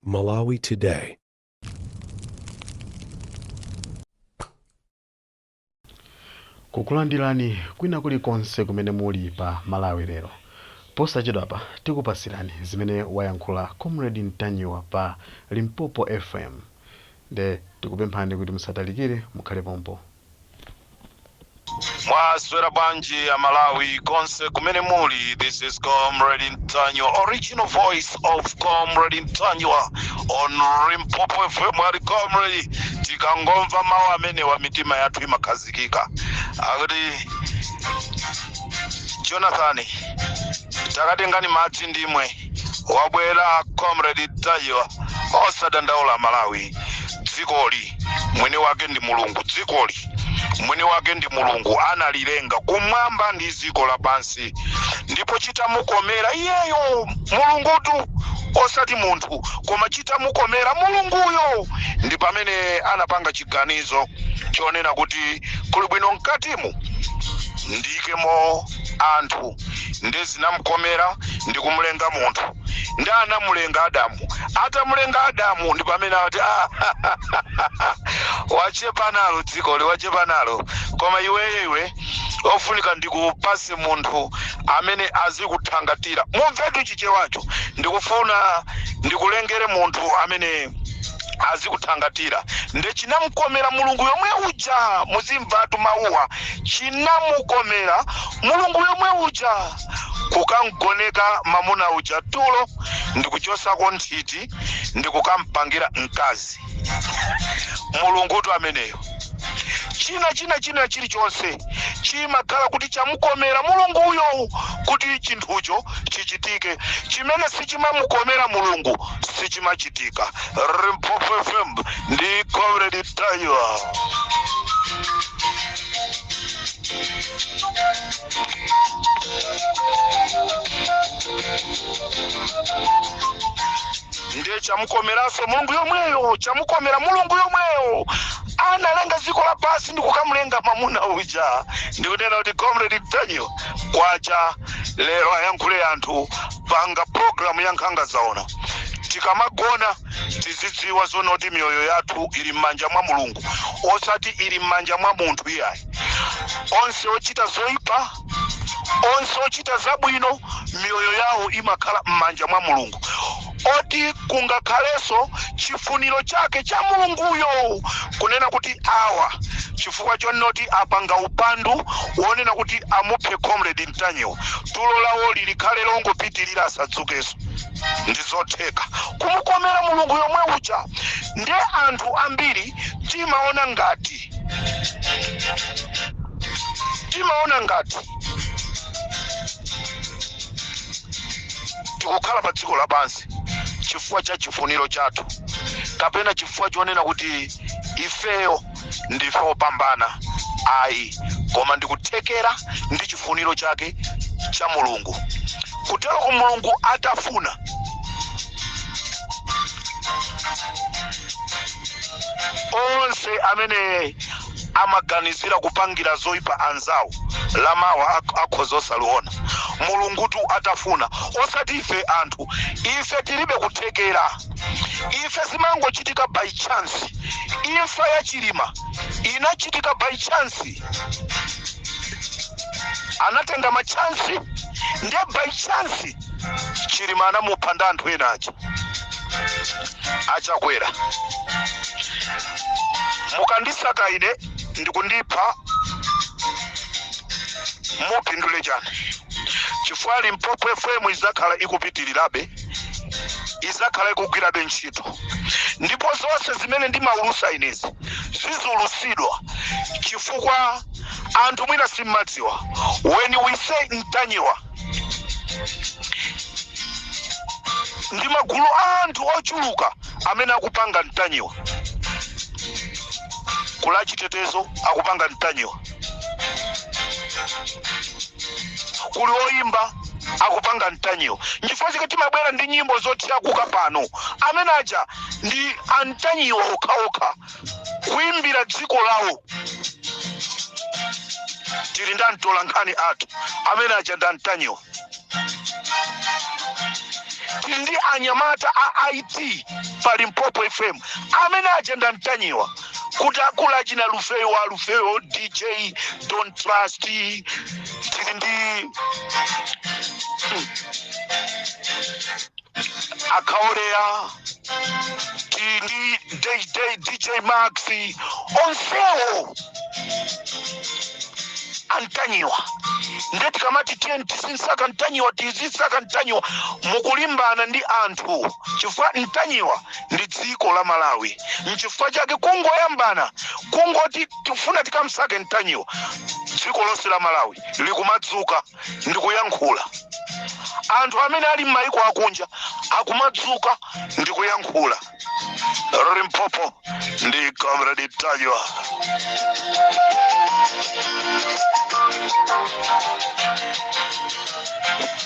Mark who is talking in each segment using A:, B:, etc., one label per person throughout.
A: Malawi Today.
B: Kukulandirani kwina kulikonse kumene muli pa Malawi Lero. Posachedwapa tikupasirani zimene wayankhula Comrade Ntanyiwa pa Limpopo FM. Nde tikupemphani kuti musatalikire, mukhale pompo.
C: Mwaswera bwanji Amalawi konse kumene muli? This is Comrade Ntanyiwa, original voice of Comrade Ntanyiwa on Limpopo FM. Ali Comrade, tikangomva mawu amenewa mitima yathu imakhazikika. Akuti Jonathan, takatengani madzi ndimwe, wabwera Comrade Ntanyiwa. Osadandaula Malawi, dzikoli mwini wake ndi Mulungu. Dzikoli mwini wake ndi Mulungu, analilenga kumwamba ndi dziko lapansi, ndipo chitamukomera iyeyo Mulungutu, osati munthu, koma chitamukomera Mulunguyo ndi pamene anapanga chiganizo chonena kuti kuli bwino mkatimu ndiyikemo anthu. Ndi zinamkomera ndi kumulenga munthu, ndi anamulenga Adamu. Atamulenga Adamu ndi pamene akuti, "Ah, wachepa nalo dzikoli, wachepa nalo, koma iweyo iwe ofunika ndikupase munthu amene azikuthangatira." Mumvetu Chichewacho, ndikufuna ndikulengere munthu amene azikuthangatira. Nde chinamkomera Mulungu yomwe uja, muzimvatu mawuwa, chinamukomera Mulungu yomwe uja kukamgoneka mamuna uja tulo ndikuchosako nthiti ndikukampangira mkazi. Mulungutu ameneyo. China chilichonse chimakhala kuti chamukomera Mulunguyo kuti chinthucho chichitike. Chimene sichimamukomera Mulungu sichimachitika. Limpopo FM ndi Comrade Ntanyiwa. Ndiye chamukomeranso Mulungu yomweyo, chamukomera Mulungu yomweyo analenga dziko lapansi ndi kukamulenga mamuna uja. Ndikunena kuti Comrade Ntanyiwa kwacha lero ayankhule anthu, panga programu ya Nkhanga Zaona. Tikamagona tizidziwa zonoti miyoyo yathu ili m'manja mwa Mulungu, osati ili m'manja mwa munthu iyayi. Onse ochita zoyipa, onse ochita zabwino, miyoyo yawo imakhala m'manja mwa Mulungu, oti kungakhalenso chifuniro chake cha Mulunguyo kunena kuti awa, chifukwa chonoti apanga upandu wonena kuti amuphe Comrade Ntanyiwa, tulo lawoli likhale longopitirira, asadzukenso. Ndi zotheka kumukomera Mulungu yomwe uja. Ndiye anthu ambiri timaona ngati tikukhala pa dziko lapansi chifukwa cha chifuniro chathu kapena chifukwa chonena kuti ifeyo ndife opambana. Ayi, koma ndikuthekera ndi chifuniro chake cha Mulungu. Kuteroko Mulungu atafuna, onse amene amaganizira kupangira zoyipa anzawo lamawa akhoza osaliona. Mulungutu atafuna, osati ife anthu. Ife tilibe kuthekera, ife zimangochitika by chance. Imfa ya Chilima inachitika by chance, anatenga machansi, ndiye by chance Chilima anamupha ndi anthu ena aja aChakwera. Mukandisaka ine ndikundipha, mupindule chani? Chifukwa Limpopo FM izakhala ikupitirirabe, izakhala ikugwirabe ntchito, ndipo zonse zimene ndimaulusa inezi ziziulusidwa, chifukwa anthu mwina simmadziwa, when we say Ntanyiwa, ndi magulu a anthu ochuluka amene akupanga Ntanyiwa. Kula chitetezo akupanga Ntanyiwa, kuli oyimba akupanga Ntanyiwa. Nchifukwa chake timabwera ndi nyimbo zothiakuka pano. Amene aja ndi aNtanyiwa okhaokha kuimbira dziko lawo. Tili ndi amtola nkhani athu, amene aja ndi aNtanyiwa. Tili ndi anyamata a IT pa Limpopo FM amene aja ndi a Ntanyiwa, kuti akulu achina Lufeyo wa Lufeyo, DJ Don't Trust, tili ndi Akhaoleya, tili ndi DJ Max, onsewo a Ntanyiwa. Ndiye tikamati tiye tizinsaka Ntanyiwa, tizinsaka Ntanyiwa, mukulimbana ndi anthu, chifukwa Ntanyiwa ndi dziko la Malawi. Nchifukwa chake kungoyambana, kungoti tifuna tikamsake Ntanyiwa, dziko lonse la Malawi likumadzuka ndikuyankhula. Anthu amene ali m'mayiko akunja akumadzuka ndikuyankhula. Limpopo ndi Comrade Ntanyiwa.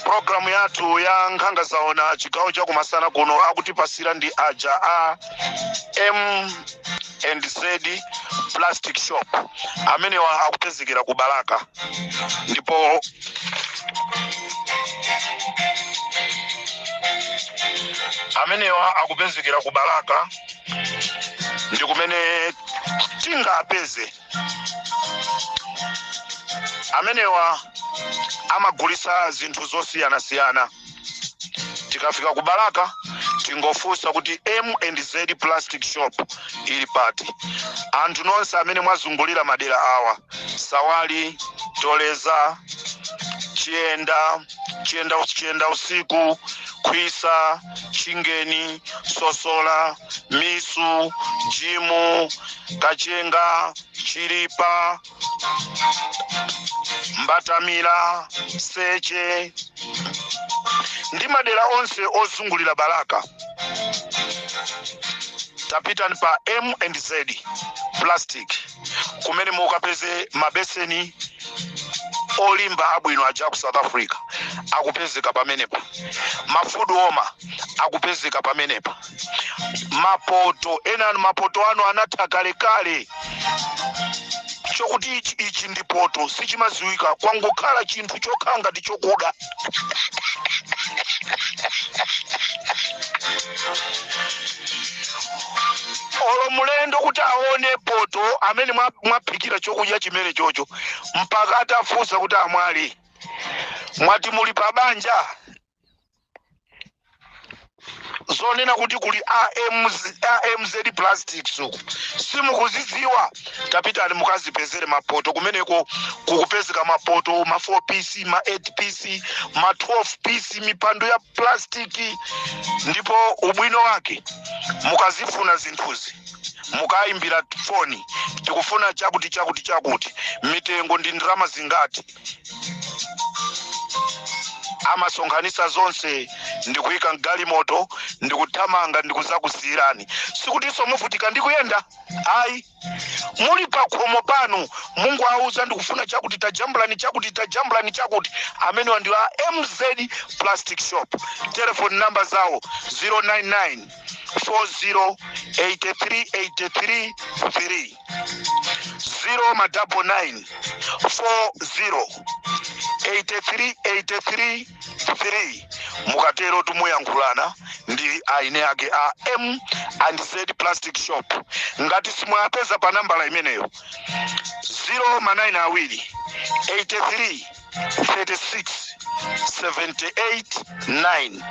C: Programu yathu ya Nkhanga Zaona chigawo cha kumasana kuno akutipasira ndi aja a M and Z Plastic Shop, amenewa akupezekera ku Balaka, ndipo amenewa akupezekera ku Balaka ndi kumene tingapeze amenewa. Amagulisa zinthu zosiyanasiyana. Tikafika ku Balaka tingofunsa kuti M and Z Plastic Shop ili pati. Anthu nonse amene mwazungulira madera awa, Sawali, Toleza, Chiyenda, Chiyenda, Chiyenda Usiku, Khwisa, Chingeni, Sosola, Misu, Jimu, Kachenga, Chilipa, Mbatamira, Seche ndi madera onse ozungulira Balaka, tapitani pa M and Z Plastic kumene mukapeze mabeseni olimba abwino aja ku South Africa, akupezeka pamenepa. Ma food warmer akupezeka pamenepa. Mapoto ena anu, mapoto anu anatha kalekale, chokuti ichi, ichi ndi poto sichimaziwika, kwangokhala chinthu chokhala ngati chokuda. Olo mulendo kuti aone poto amene mwaphikira chokudya chimene chocho, mpaka atafunsa kuti, "Amwali, mwati muli pa banja?" Zonena kuti kuli AMZ Plastics uku simukuzidziwa. Tapitani mukazipezere mapoto kumeneko. Kukupezeka mapoto ma 4 piece, ma 8 piece, ma 12 piece, mipando ya plastic. Ndipo ubwino wake, mukazifuna zinthuzi, mukayimbira foni, "Tikufuna chakuti, chakuti, chakuti, mitengo ndi ndalama zingati?" Amasonkhanitsa zonse ndikuyika mgalimoto ndikuthamanga ndikuzakusiyirani. Sikutinso muvutika ndikuyenda, ayi. Muli pa khomo panu, Mungu auza, "Ndikufuna chakuti, tajambulani chakuti, tajambulani chakuti." Amenewa ndi a MZ Plastic Shop. Telephone number zawo 099 40 83 83 3, 0 ma 99 40 83 83 3. Mukatero tumuyankhulana ndi aine ake a M and Z Plastic Shop. Ngati simwapeza pa nambala imeneyo, 0 ma 9 awiri 83 36 78 9,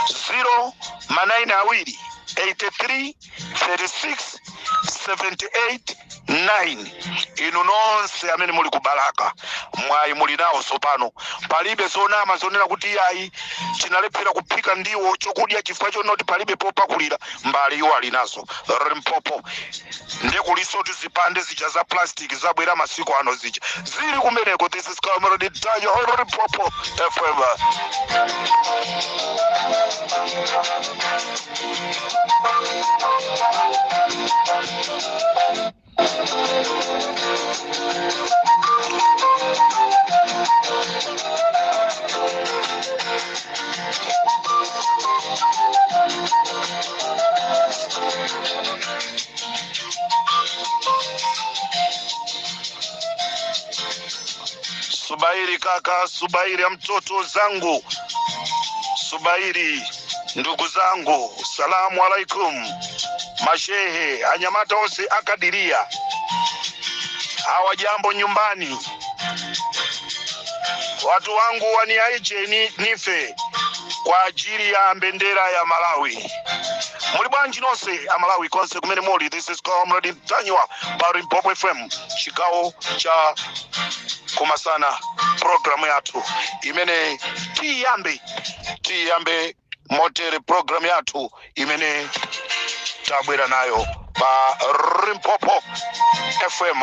C: 0 ma 9 awiri 83 36 78 9. Inu nonse amene muli ku Balaka, mwayi muli nawo tsopano. Palibe zonama zonena kuti iyayi, tinalephera kuphika ndiwo chokudya chifukwa chonoti palibe popakulira. Mbali iwo ali nazo. Limpopo ndiye kuliso zipande zija za plastic zabwera masiku ano zija zili kumeneko. This is Comrade Ntanyiwa, Limpopo FM. Subairi kaka, Subairi ya mtoto zangu. Subairi, ndugu zangu, salamu alaikum. Mashehe, anyamata onse akadiria hawa jambo nyumbani, watu wangu waniaiche nife kwa ajili ya bendera ya Malawi. Muli bwanji nonse amalawi konse kumene muli? This is Comrade Ntanyiwa pa Limpopo FM, chigawo cha kumasana, programu yathu imene tiyambe motere, programu yathu imene tabwera nayo pa Limpopo FM.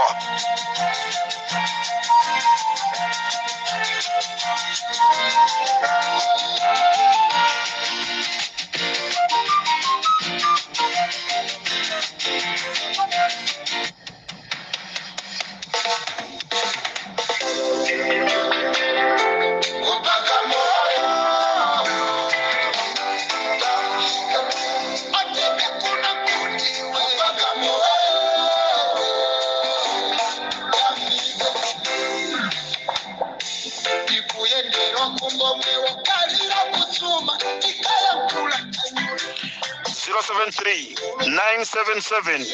C: 073 977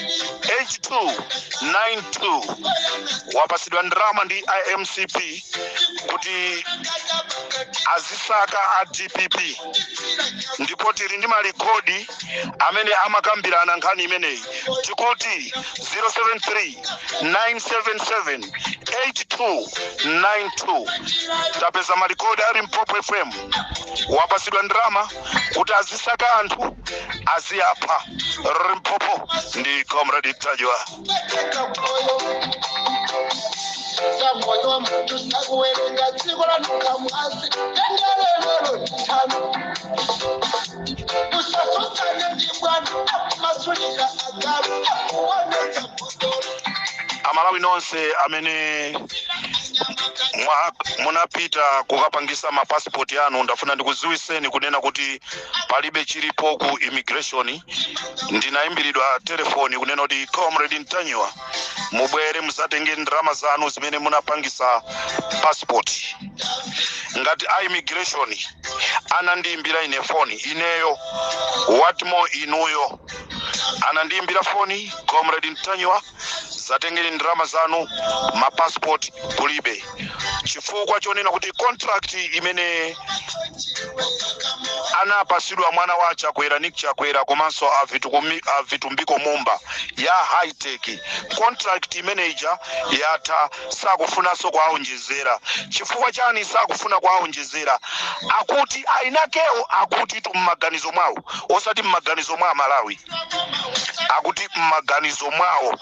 C: 8292 wapasidwa ndrama ndi imcp kuti azisaka a DPP, ndipo tili ndi malikodi amene amakambirana nkhani imeneyi. Tikuti 073 977 8292, tapeza malikodi a Limpopo FM. Wapasidwa ndrama kuti azisaka anthu aziyapha. Limpopo ndi Comrade Ntanyiwa.
A: Moyo wa muntu sakuwerenga dziko lanuka mwazi tendelelelo tano usasosane ndi bwana akumasulira agalu akuonetsa bhodolo.
C: Amalawi nonse amene munapita kukapangisa mapasipoti anu, ndafuna ndikuziwiseni kunena kuti palibe chilipo ku immigration. Ndinayimbiridwa telefoni kunena kuti, "Comrade Ntanyiwa, mubwere muzatenge ndalama zanu zimene munapangisa passport." Ngati a immigration anandiyimbira ine foni ineyo, what more inuyo? Anandiyimbira foni, "Comrade Ntanyiwa, zatengeni ndalama zanu, mapassport kulibe," chifukwa chonena kuti contract imene anapasidwa mwana wa Chakwera, Nick Chakwera, komanso a Vitumbiko Mumba ya high tech contract manager yatha, sakufunanso kuwaonjezera. Chifukwa chani sakufuna kuwaonjezera? Akuti ainakewo, akuti tu mmaganizo mwawo, osati mmaganizo mwa Malawi, akuti mmaganizo mwawo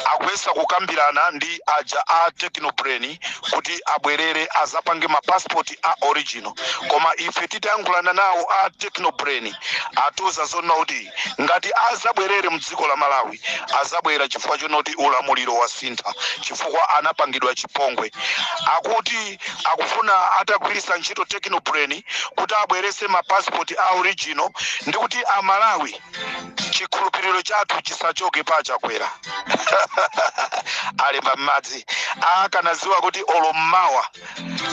C: akuyesa kukambirana ndi aja a Technobrain kuti abwerere azapange mapassport a original. Koma ife titayankhulana nawo a Technobrain, atiuza zonena kuti ngati azabwerere mdziko la Malawi, azabwera chifukwa chonoti ulamuliro wasintha, chifukwa anapangidwa chipongwe. Akuti akufuna atagwiritsa ntchito Technobrain kuti abwerese mapassport a original ndi kuti Amalawi chikhulupiriro chathu chisachoke pa Chakwera. Alemba m'madzi akanaziwa kuti olo mmawa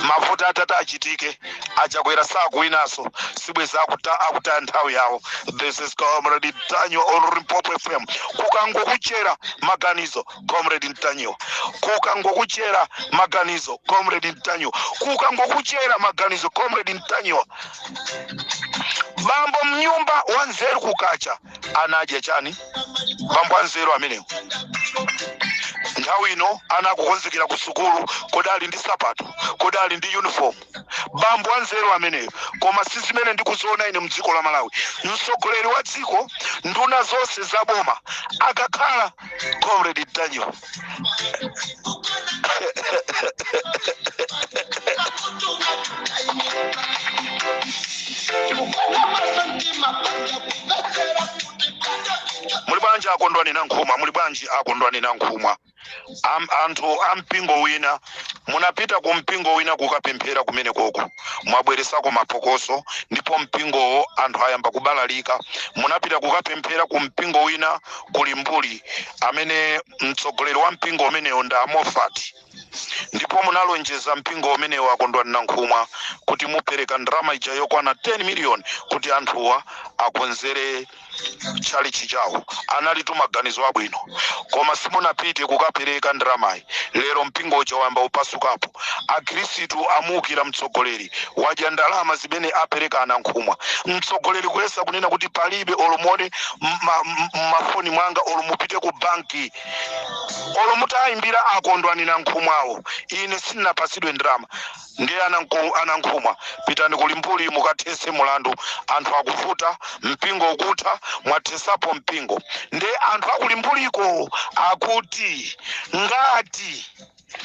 C: mavuto atati achitike, aChakwera sakuwinanso, sibweza akutaya nthawi yawo. This is Comrade Ntanyiwa on Limpopo FM. Kukangokuchera maganizo, Comrade Ntanyiwa, kukangokuchera maganizo, Comrade Ntanyiwa, kukangokuchera maganizo, Comrade Ntanyiwa. Bambo mnyumba wanzeru kukacha anadya chani? Bambo anzeru amenewo nthawi ino anakukonzekera ku sukulu, kodi ali ndi sapato? Kodi ali ndi uniform? Bambo anzeru ameneyo. Koma si zimene ndikuziona ine mdziko la Malawi. Mtsogoleri wa dziko, nduna zonse za boma, akakhala Comrade Ntanyiwa. Muli bwanji Akondwani na Nkhumwa? Muli bwanji Akondwani na Nkhumwa? Anthu ampingo wina Munapita ku mpingo wina kukapemphera kumene koko, mwabweresako mapokoso, ndipo mpingowo anthu ayamba kubalalika. Munapita kukapemphera ku mpingo wina kuli Mbuli, amene mtsogoleri wa mpingo umenewo ndi Amofati, ndipo munalonjeza mpingo umenewo, Akondwani Nankhumwa, kuti mupereka ndalama ija yokwana 10 million kuti anthuwa akonzere tchalichi chawo. Analitu maganizo abwino, koma simunapite kukapereka ndalamayi. Lero mpingo uja wayamba upasukapo, akhristu amuukira mtsogoleri, wadya ndalama zimene apereka Anankhumwa. Mtsogoleri kuyesa kunena kuti palibe, olo muone mmafoni mwanga, olo mupite ku banki, olo mutayimbira Akondwani Nankhumwawo, ine sindinapasidwe ndalama. Ndiye Anankhumwa, pitani kulimbuli mukathese mulandu. Anthu akuvuta, mpingo ukutha, mwathesapo mpingo. Ndiye anthu akulimbuliko akuti ngati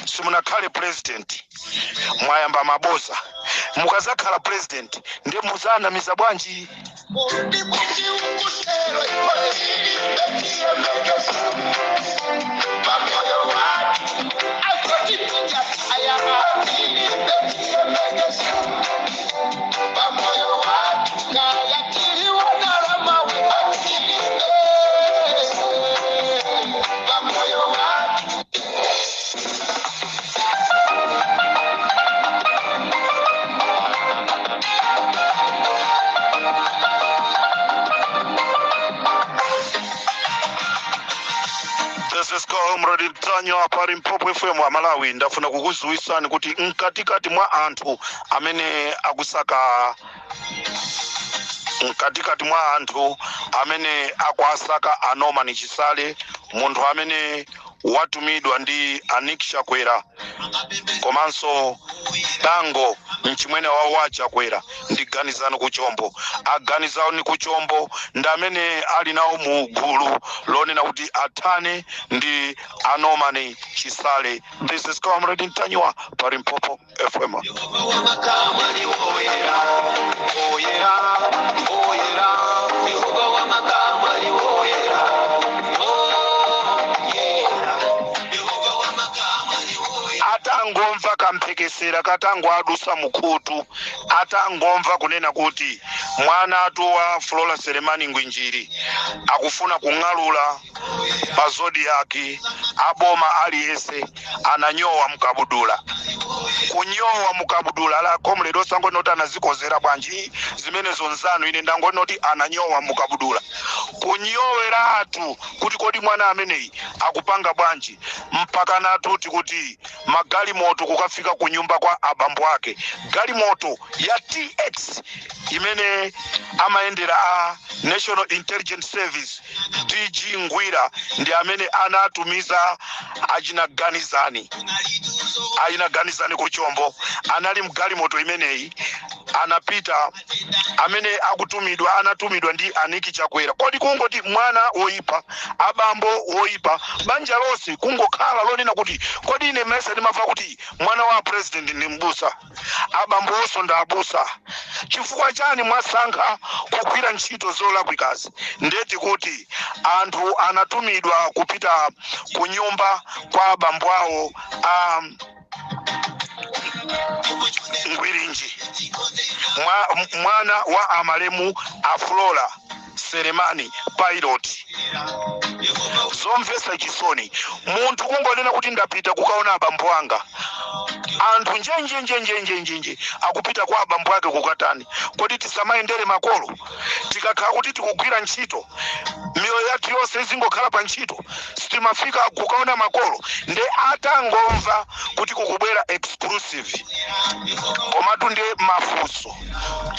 C: simunakhale president mwayamba maboza, mukazakhala president ndiye muzanamiza bwanji?
A: Ndikuti ukutero chiyembekezo pamoyo watu akotitijataya chiyembekezo pamoyo watu kayatiliwa nalamawe pamoyo watu.
C: This is Comrade Ntanyiwa pa Limpopo FM wa Malawi. Ndafuna kukuziwisani kuti mkatikati mwa anthu amene akusaka, mkatikati mwa anthu amene akuasaka a Norman Chisale, munthu amene watumidwa ndi Anik Chakwera komanso Dango, mchimwene wawo wa Chakwera, ndi Ganizani Kuchombo. Aganizani Kuchombo ndi amene ali nawo mu gulu lonena kuti athane ndi a Norman Chisale. This is Comrade Ntanyiwa pa Limpopo FM.
A: Yehova ali woyera, woyera, woyera. Yehova wamakamu ali woyera, woyera. Yehova wamakamu ali woyera.
C: Atangomva kamphekesera katangoadusa mukhutu, atangomva kunena kuti mwana atu wa Flora Selemani Ngwinjiri akufuna kung'alula pa Zodiak, aboma aliyense ananyowa mukabudula, kunyowa mukabudula la comrade. Osangonoti anazikozera bwanji zimenezo nzanu, ine ndangonoti ananyowa mukabudula, kunyoweratu kuti kodi mwana ameneyi akupanga bwanji, mpaka natuti kuti magalimoto kukafika ku nyumba kwa abambo ake, galimoto ya TX imene amayendera a National Intelligence Service, DG Ngwira, ndi amene anatumiza achinaganizani, achinaganizani kuchombo anali mgalimoto imeneyi, anapita amene akutumidwa, anatumidwa ndi Aniki Chakwera. Kodi kungoti mwana woipa, abambo woipa, banja lonse kungokhala lonena kuti kodi ine mese ndimamva kuti mwana wa president ndi mbusa, abambo onso ndi abusa, chifukwa chani mwasankha kugwira ntchito zolakwikazi? Ndeti kuti anthu anatumidwa kupita ku nyumba kwa abambo awo a Ngwirinji, mwana wa amalemu a Flora Selemani Pilot. Zomvetsa chisoni, munthu kungonena kuti ndapita kukaona abambo anga, anthu njenjenjenjenjenjenje akupita kwa abambo ake kukatani? Kodi tisamayendere makolo? Tikakhala kuti tikugwira ntchito, miyoyo yathu yonse izingokhala pa ntchito, sitimafika kukaona makolo? Nde atangomva kuti kukubwera exclusive, komatu ndiye mafunso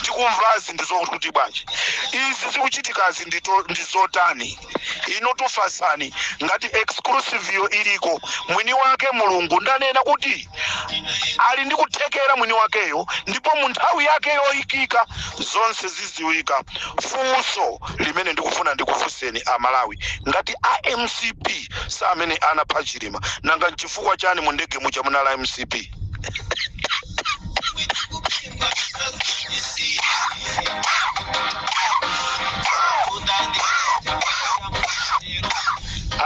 C: tikumvazi ndizokuti bwanji izi zikuchitikazi ndizotani? Inu tufasani ngati exclusive yo iliko, mwini wake Mulungu, ndanena kuti ali ndi kuthekera mwini wakeyo, ndipo mu nthawi yake yoyikika zonse ziziwika. Funso limene ndikufuna ndikufunseni Amalawi, ngati a MCP sa amene anapha Chilima, nanga nchifukwa chani mu ndege muja munala MCP?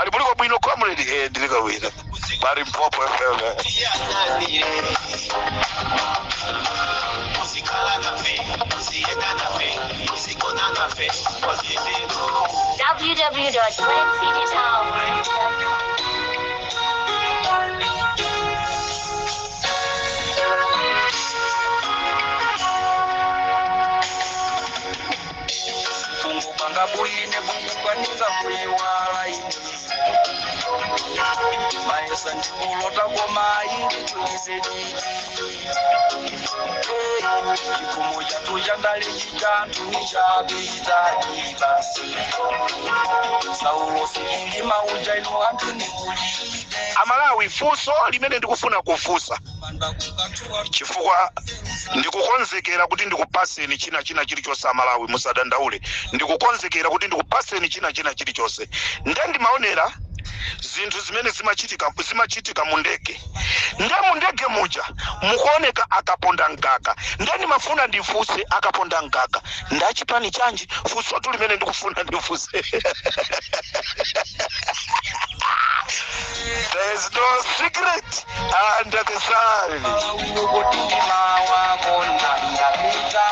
C: Ali muliko bwino, comrade? Ndiliko bwino. Pa Limpopo FM.
D: www.glencdigital.com.
A: Kungupanga bwine kungukwanisa kuiwala ine maesa ndikulota koma inditulize didi chipfumo chatu chandali chitatu nichapita ibasi saulo sililima uja ino anthu nikulibe.
C: Amalawi, funso limene ndikufuna kufunsa,
A: Manda kukatuwa.
C: chifukwa ndikukonzekera kuti ndikupaseni china china chilichonse. Amalawi, musadandaule, ndikukonzekera kuti ndikupaseni china china chilichonse. Nde ndimaonera zinthu zimene zimachitika mu ndege. Nde mu ndege muja mukuoneka akaponda mkaka. Nde ndimafuna ndifunse, akaponda mkaka ndachipani chanji? Funsotu limene ndikufuna ndifunse. There is no secret under the sun.
A: Malawiro kuti ndimawakona ndapita.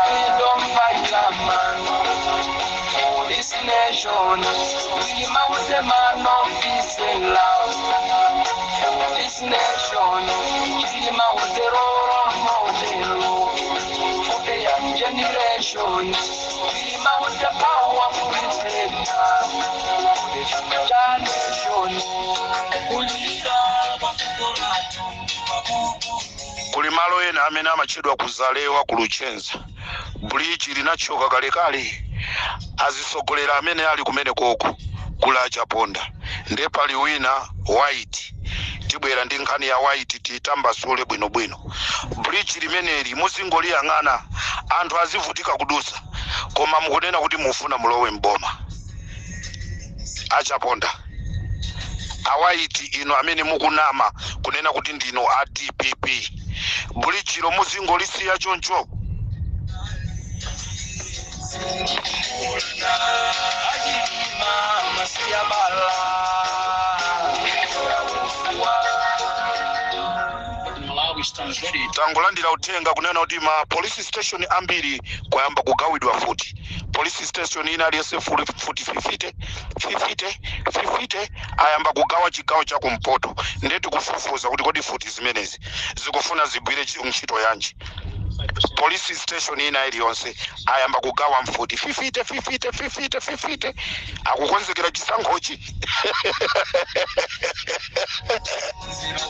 A: Freedom fighter man for this nation. Chilima was a man of peace and love for this nation. Chilima was a role model for the young generation. Chilima was a powerful reflector for the future nation. Kulira kwa
C: Kuli malo ena amene amatchedwa kuzalewa ku Luchenza, bridge linachoka kalekale. Azisogolera amene ali kumene koko kula Achaponda. Nde pali wina white, tibwera ndi nkhani ya white, titambasule bwinobwino. Bridge limeneli muzingoliyang'ana, anthu azivutika kudusa, koma mukunena kuti mufuna mulowe mboma. Achaponda, awaiti ino amene mukunama kunena kuti ndino a DPP, bridge-lo muzingolisiya choncho.
A: Achilima masiyabala.
E: Malawi stands ready.
C: Tangolandira uthenga kunena kuti ma police station ambiri kwayamba kugawidwa futi. Police station ina aliyonse futi 50 50 50 ayamba kugawa chigawo cha kumpoto. Ndetu kufufuza kuti kodi futi zimenezi zikufuna zigwire ntchito yanji? Police station ina iliyonse ayamba kugawa mfuti 50 50 50 50. Akukonzekera chisankhochi.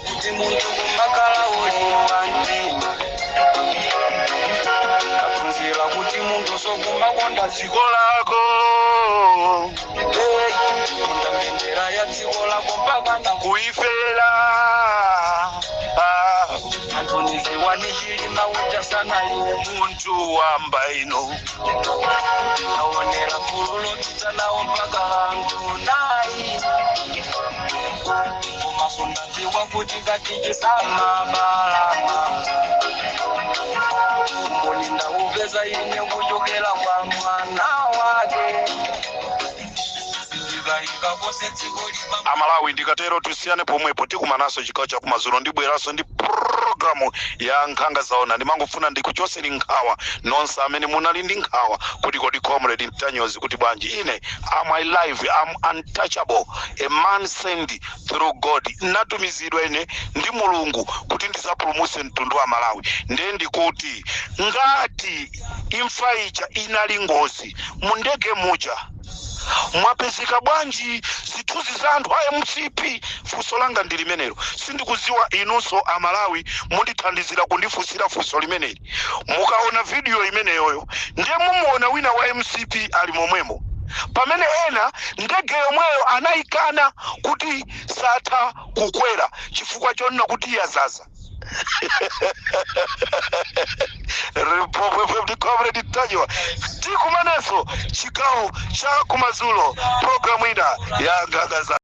A: Kuti munthu kumakala olimba mtima, kaphunzira kuti munthu sokumakonda dziko
C: dziko lako.
A: Hey, konda mbendera ya dziko lako mpaka na
C: kuifera. Ah,
A: anthu niziwani Chilima uja sanali
C: munthu wamba ino.
A: Aonera fulu lopita nawo mpaka anthu nayi komaso ndadziwa kuti katichisamabalama umboni ndaupeza ine kuchokera kwa mwana wake sindikayika kose dziko lipa.
C: Amalawi, ndikatero tisiyane pomwepo. Tikumananso chigawo chakumadzulo, ndibweranso ndi programu ya Nkhanga Zaona. Ndimangofuna ndikuchoseni nkhawa nonse amene munali ndi nkhawa kuti kodi Comrade Ntanyiwa kuti bwanji? Ine am alive, am untouchable, a man sent through God. Natumizidwa ine ndi Mulungu kuti ndizapulumutse mtundu wa Malawi. Ndiye ndikuti ngati imfa ija inali ngozi, mu ndege muja mwapezeka bwanji zithunzi za anthu a MCP? Funso langa ndi limenelo. Sindikuziwa inunso Amalawi mundithandizira kundifunsira funso limeneli. Mukaona video imeneyoyo, ndiye mumuona wina wa MCP ali momwemo, pamene ena ndege yomweyo anayikana kuti satha kukwera chifukwa chonena kuti yazaza. Comrade Ntanyiwa, tikumanenso chigawo cha kumadzulo, programu ina ya Nkhanga Za